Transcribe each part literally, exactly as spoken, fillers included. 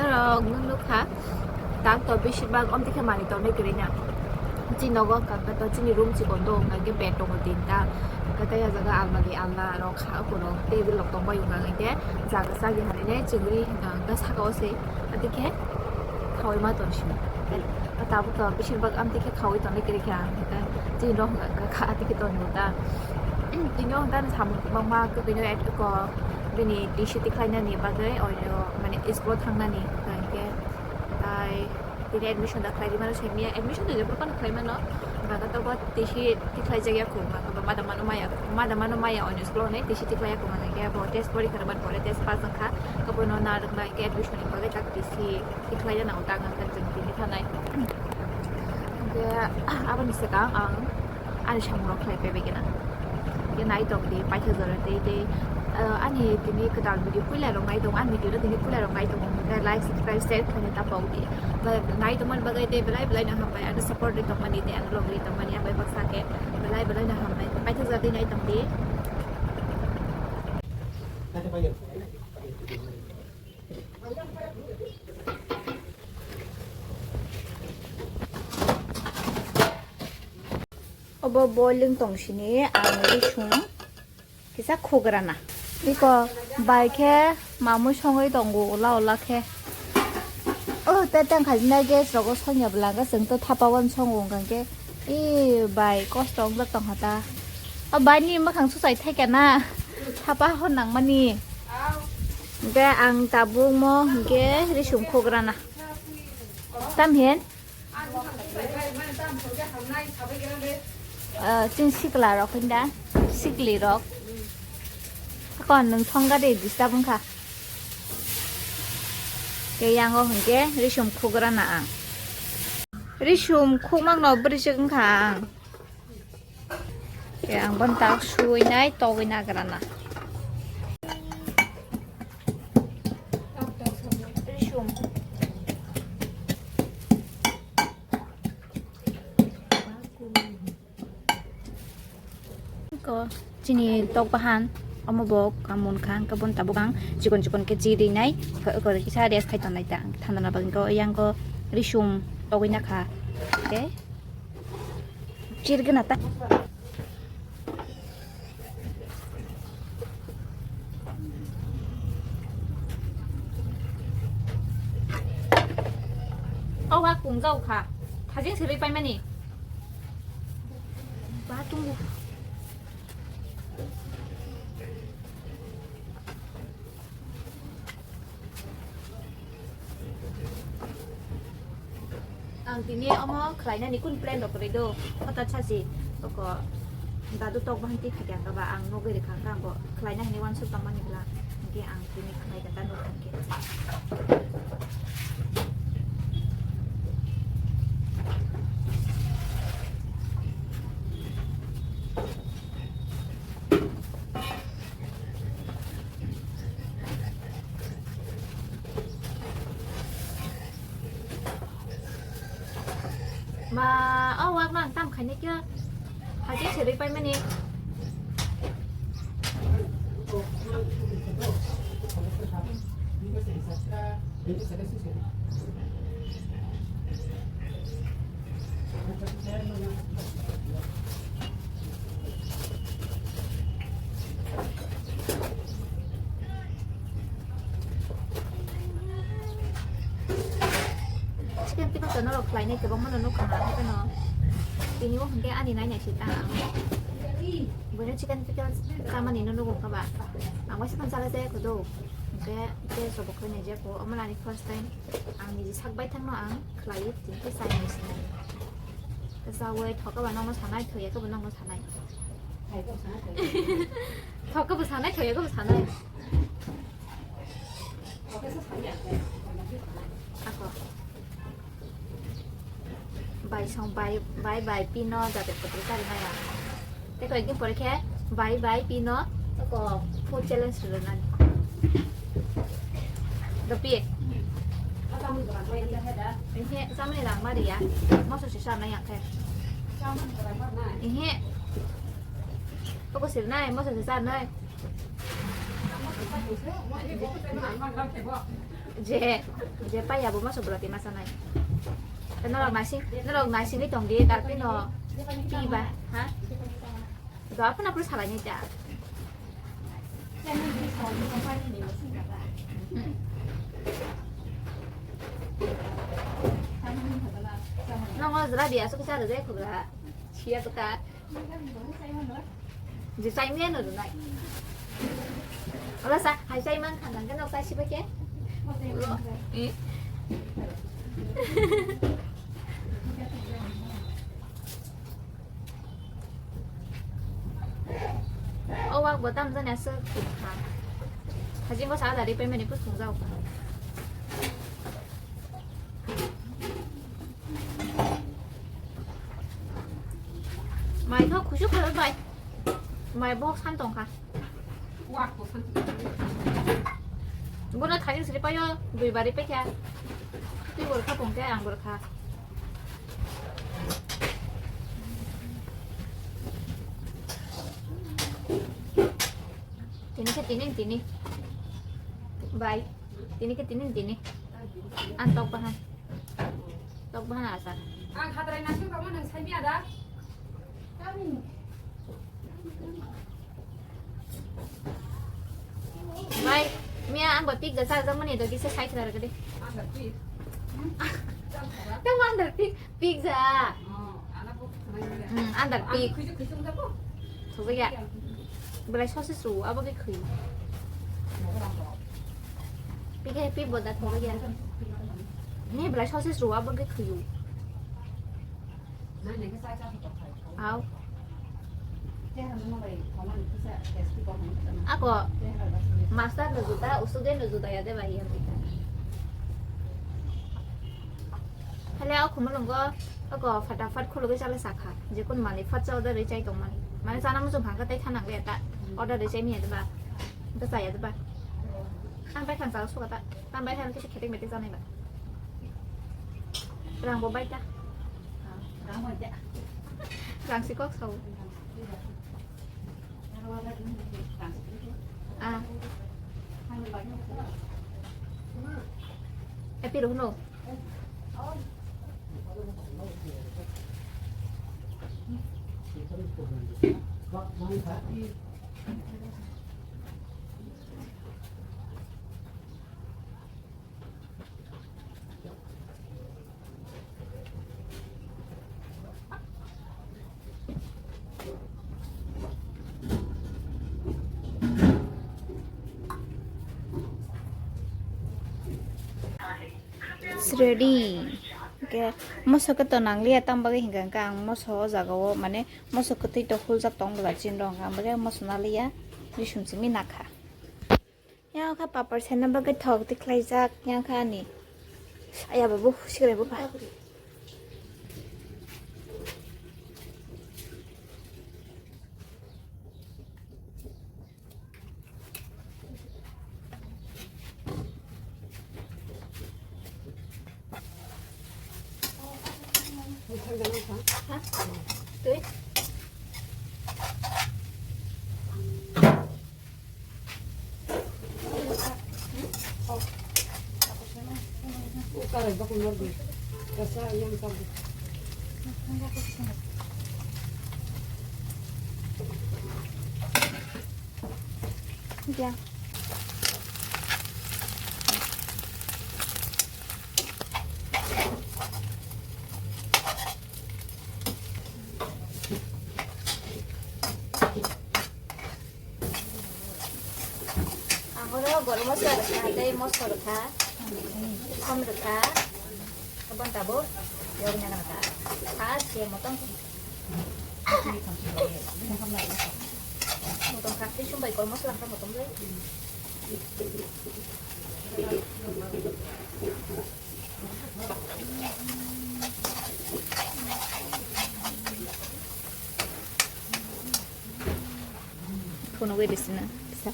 Rok nung nukha, tak to beshirbag omtwi khe manwi tongnai kwrwi na. Chini nogo wngkha khe to chini room chikon do, wngkha khe bed tongo tinta, hwnkhe tei o jaga almari alna rok kha, abo rok table rok tongbai wngkha, hwnkhe jaga chagi hwnwi nai chwngwi hwnkha, hwnkhe saka o se, atwi khe khaui ma tong sio. Tabuk to beshirbag amtwi khe khaui tongnai kwrwi kha, hwnkhe chini rok hwnkha kha, atwi khe tongo ta. Tini o hwnkhe ani samung kwbangma kwbwino add kok. Bini T C tikhlainani bagwi oino mane school o thangnani hwnkhe tai tini admission da khlai mano semiya admission da jephru phano khlai mano baga tobo T C tikhlai jak ya khulma kaba mada mano maya mada mano maya oino school o hwnwi T C tikhlai ya khulma hwnkhe bo test porikha rwmani pore test pass wngkha kabo no narwkna hwnkhe admission ni bagwi tak T C tikhlai ya nango tak wngkha chwng tini thanai hwnkhe aboni swkang ang ani samung rok khlai paibai gana. Khe nai tong di, paithago jora tei tei, ah, ani tini kwtal video puila rok nai tongo, ani video no tini puila rok nai tongo, hwnkhe like, subscribe, share khlaina ta pok di. Ba nai tongmani bagwi tei belai belai no hambai, ano support ri tongmani tei ano log ri tongmani, ang bai baksa khe belai belai no hambai. Paithago jora tei nai tong di. Obo boiling tong sini ang risung kisa khugrana. Iko bai khe mamui songwi tongo ula ula khe. Oh, te tang khaina gas rogo songya bwla hwnkhe chwng to thapa wan songo hwnkhe. Ee, bai, kosto wng jak tong kha ta. O bai ni mwkhang suchai thai khe na. Thapa hor nang mani. Hwnkhe ang tabuk mo hwnkhe risum khugrana. Tam hin? Ah, chwng sikla rok hin da. Sikli rok. Kon nwng thong ga de disturb wng kha. Khe yango hwnkhe risum khugrana ang. Risum khukmang no bwrwi swk wngkha ang. Khe ang bono tak suwi nai togwi nagrana. Risum. Ko chini tok bahan omo bo kamun kha hwnkhe bono tabuk ang chikon chikon khe chi rinai kisa rest khai tongnai ta thanda na bagwi ko yang ko risum togwi na kha khe chirgwna ta. O wa kung jau kha. Thajin sirwi paimani. Ba tungu. Ang tini omo khlainani kun plan rok kwrwi do, hota sachi oko dadu tok bahan twi khaikha kaba ang nugwi rwkha kha bo khlaina hinwi uansuk tongmani bwla hwnkhe ang tini khlaikha ta nukha khe. Ma, o wak nang tam khaini kya? Haji seri pai mani. Chicken pickle to norok khlainai kwbangma no nukha na, haikhe no tini o hwnkhe ani nainai se ta ang. Boino chicken pickle chamani no nugo kha ba? Ang waisa phano chala chaya kho do. Hwnkhe tei sobo khlai nai je kho, omo ani first time. Ang niji sak baithang no ang khlai tini khe chai nai se. Chawi thok khe bo nokno sanai, thoi khe bo nokno sanai. Thok khe bo sanai, thoi khe bo sanai. Ako. Bai song bai, bai, bai, pino, jate putri kari maya. Tei koi din pore khe, bai, bai, pino, ako food challenge rwna. Dopi. Ehe, samani lang mari ya. Moso se sa na yang khe. Ehe. Poko sir nai, moso se sa nai. Je, je paya bo maso bwrati ma sanai. Norok naising, norok naisingwi tongdi, tarpino piba, ha? Do aphano aphano salaini ta. Hmm. Nongo jra di asuk sa rwjai khubra. Siya kwta. Je chai mia no rwnai. Ola sa, hai chai man khan nang khe nok chai sibai khe. Eh. O wak bo tam jani aswk kha. Hajingo sa da ri pemeni pus thung jao kha. Mai kha khusu kha bai. Mai bok san tong kha. Wak bo san tong kha. Bono thani sri payo dui bari pe kha. Twi bor kha pong khe ang bor kha. Tini khe tini tini. Bai. Tini khe tini tini. Ang tok bahan. Tok bahan asa. Ang hadrai nasi kamu nang sai mi ada. Bai, miya ang ba pizza sa jang mani dogi se sai khna rwgdi. Ang ba pizza. Tamo under pizza. Hmm, under pizza. Thokjak ya. Belai sausage rw abo khe khwi. Pik happy boda thokjak ya. Ni belai sausage rw abo khe khwi. Au. Ako master no juda, student no juda ya de bai. Hale au khumulungo ako fatafat khulugwi chala sakha. Jekun mani fat cha order ri chai tongmani. Mane chana muchung phangkha tei thanang le ta. Order ri chai miya de ba. Nta chaya de ba. Ang bai khang cha suka ta. Ang bai khang kisa khetek metek janai ba. Rang bo bai ta. Rang si kok sao. Ah. Epi rohno. It's ready. Hwnkhe moso khe to nangliya, tamo bagwi hinkha hwnkhe ang moso o jaga o mane moso kwtwi to huljak tong bwla chinrw hwnkha, ang bagwi moso naliya, bisum simi nakha. Yang kha papar sena bagwi thok tikhlaijak, yang kha ani aya babu sikre bupha. Ha? Tui? Ya. Ang oro gorom masala rwkha, tei mosla rwkha, thom rwkha, aboni tabuk yogna rwkha. First je motong, motong kha, tei sumbai kol mosla kha motong bai. Phunugwi bisina kisa.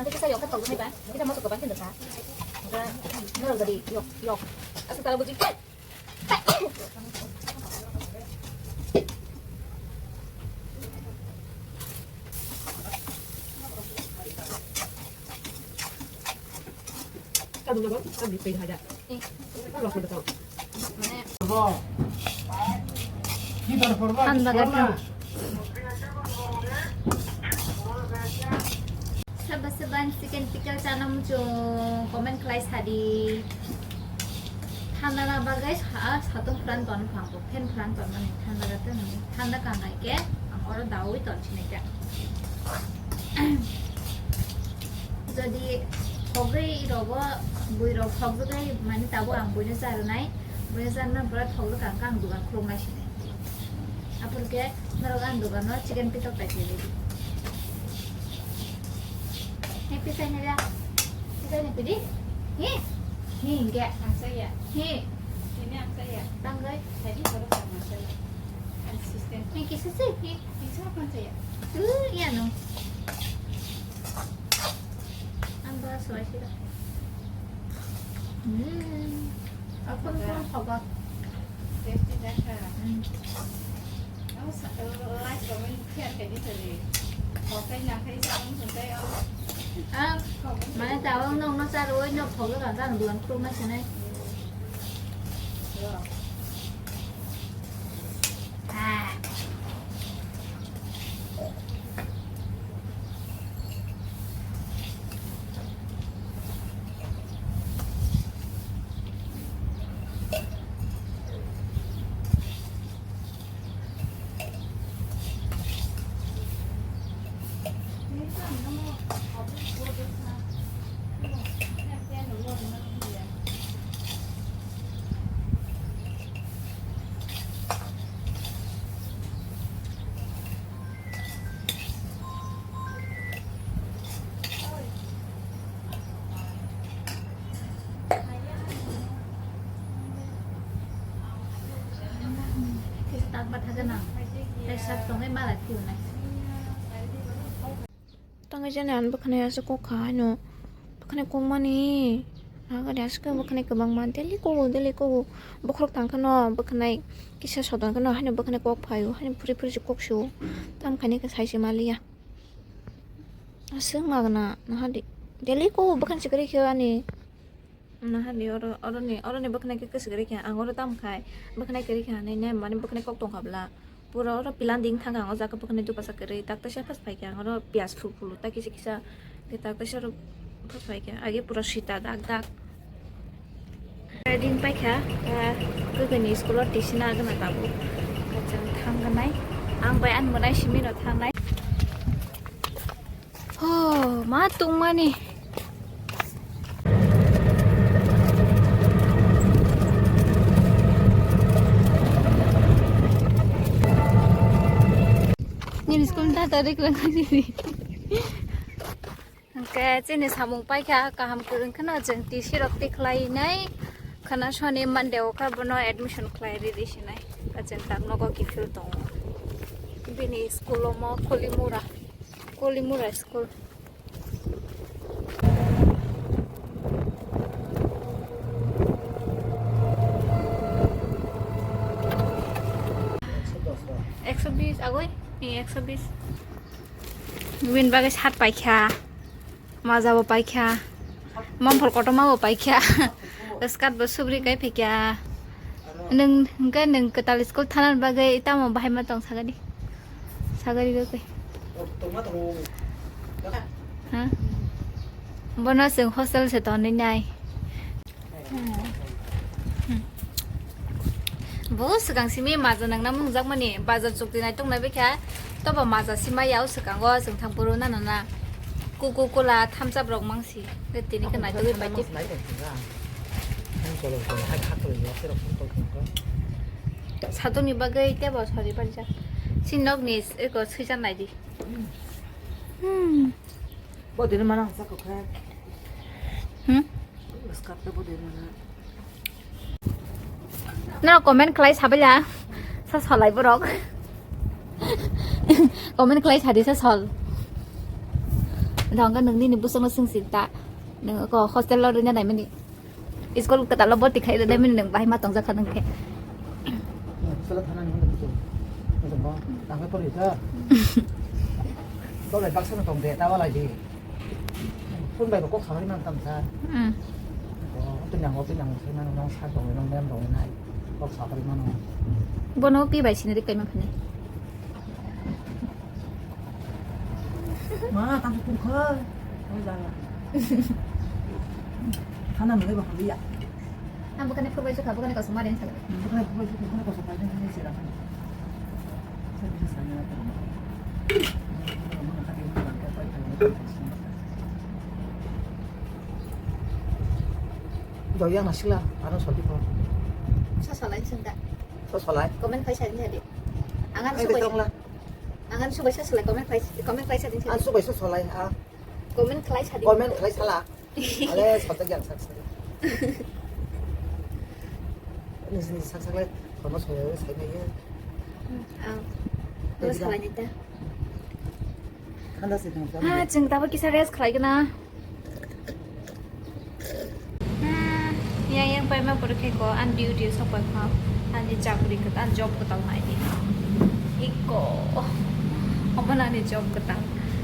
Ang kisa yok ka tong ni ba? Kita masuk ke bantin ka. Ka norok dari yok yok. Asal kalau begitu. Kadu na ba? Kadu pe haja. Kadu ko da. Mane. Than bagar than. Saba saban chicken pickle chana muchung comment khlai sadi. Thanda na bagwi sa satung pran ton phang ko fan pran ton mani thanda ga tong thanda ka nai ke ang oro dawi ton chinai ka. Jodi khogwi rogo bui rok khogwi mani tabo ang buino charnai buino charna bra khogwi kang kang dugan khulum nai sinai. Apor ke norok ang dugan no chicken pickle paikhe. He, pisai na ja. Pisai na pidi. He. He, hingke. Ang saya. He. Ini ang saya. Tanggai. Tadi baru sama saya. Asisten. He, kisa se. He. Ini siapa saya? Tu, iya no. Ang ba suai sila. Hmm. Aku pun kau. Tasty jaka. Hmm. Ah, mane tawang nong no char oi no phoglo ka kan duan khuluk na sanai. Ah. Tei sak tongwi malai phiyonai. Tangwi jani ang bwkhwnai aswk kok kha haino bwkhwnai kokmani nahagani aswk bwkhwnai kwbangma daily kogo daily kogo bokhorok tangkhano bwkhwnai kisa sodon khano haino bwkhwnai kok phaio haino phuri phuri se kok sio tamkhaini khe saise maliya aswk magna nahadi daily kogo bwkhwnai se kwrwi khe ani. Nahani oro, oroni, oroni bwkhwnai khe kwswk kwrwi kha, ang oro tamo khai bwkhwnai kwrwi kha hinwi nai mani bwkhwnai kok tong kha bwla. Pura oro pilan ding thang kha ang o jaga bwkhwnai dupasa kwrwi, tak taisa first phai kha ang oro piyaj phul phul ta kisa kisa, tak taisa oro first phai kha, age pura sita dak dak. Din pai kha, ah, kwkwi ni school o tisina gana tabuk. Chwng thang gnai, ang bai ani mwtai simi no thangnai. Oh, ma tongmani. Nini school ta tari kwrwng nini. Hwnkhe chini samung paikha kaham kwrwng kheno chwng T C rok tikhlai nai khwna soni Monday o khe bono admission khlai ridi sinai. Chwng tak nogo kiphil tongo bini school omo Kolimura. Kolimura school. Ekso bis agoi? Ni ekso bis. Bini bagwi shirt paikha. Maja bo paikha. Mampol kotorma bo paikha. Skirt bo subri kai phaikha. Nwng hwnkhe nwng kwtal school thana bagwi tamo bahai ma tong sagadi. Sagadi gakwi. Ha? Bono chwng hostel se tonwi nai. Bo swkang simi maja nangna mungjakmani bazar chukti naitok nai bwkha. Tobo maja sima yao swkango chwng thang phuru nana na Coca Cola thamsa borok mangsi. Tini khe naitugwi paidi. Satungni bagwi tebo sari parijak. Chini nokni eko swichar naidi. Hmm. Bo dini mana ang sakho khe. Hmm? Skirt bo dini mana. Norok comment khlai sabaila sa solai borok. Comment khlai sadi sa sol. Dongka nung nini busong no sing sita. Nung ko hostel lo rina nai mani. School ka talo boti khai rina mani nung bahai ma tong jakha nung khe. Sala thana nung nung. Nung ba tang ko ri ta. To le baksa no tong de ta wala ji. Phone bai ko kok sahari man tam sa. Hmm. Oh, tu nang ko tu nang sai man nang sa tong nang nem tong nai. Kok sahari man. Bono pi bai sinari kai ma phane. Ma, tam tu kha. Khana nungwi ba khali ya. Ang bwkhani phurbai sukha, bwkhani kosom ma ring sala. Bwkhani phurbai sukha, bwkhani kosom ma ring sala. Doi yang nasila, ano soti ko. Sa salai senda. So salai. Comment khai sa ni hadi. Angan subai. Angan subai sa salai comment khai, comment khai sa din. An subai so salai a. Comment khlai sadi. Comment khlai sala. Ale sajak yang sak sak. Nisi nisi sak sak le kono soya sai nai. Ah. Terus khlai nita. Khanda se dong. Ah, chwng tabo kisa rest khlai gana. Ah, yang yang paima pore khe ko an duty sok pai kha. Ani chakri kwtal, an job kwtal hai di. Iko. Obo nani job kwtal.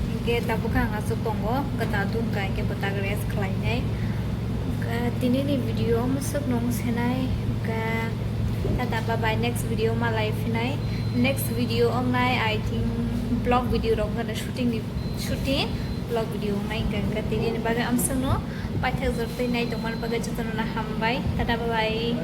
Hingke tabuk ang aswk tongo, kwtal tungkha hingke bwtak rest khlainai. Hingke tinini video musuk nung senai, hingke tata bye bye, next video malai phinai. Next video ongnai, I think vlog video rok gana shooting ni, shooting vlog video ongnai hingke, hingke tinini bagwi amswkno paithak jor twi nai tongmani bagwi jotono hambai. Tata bye bye.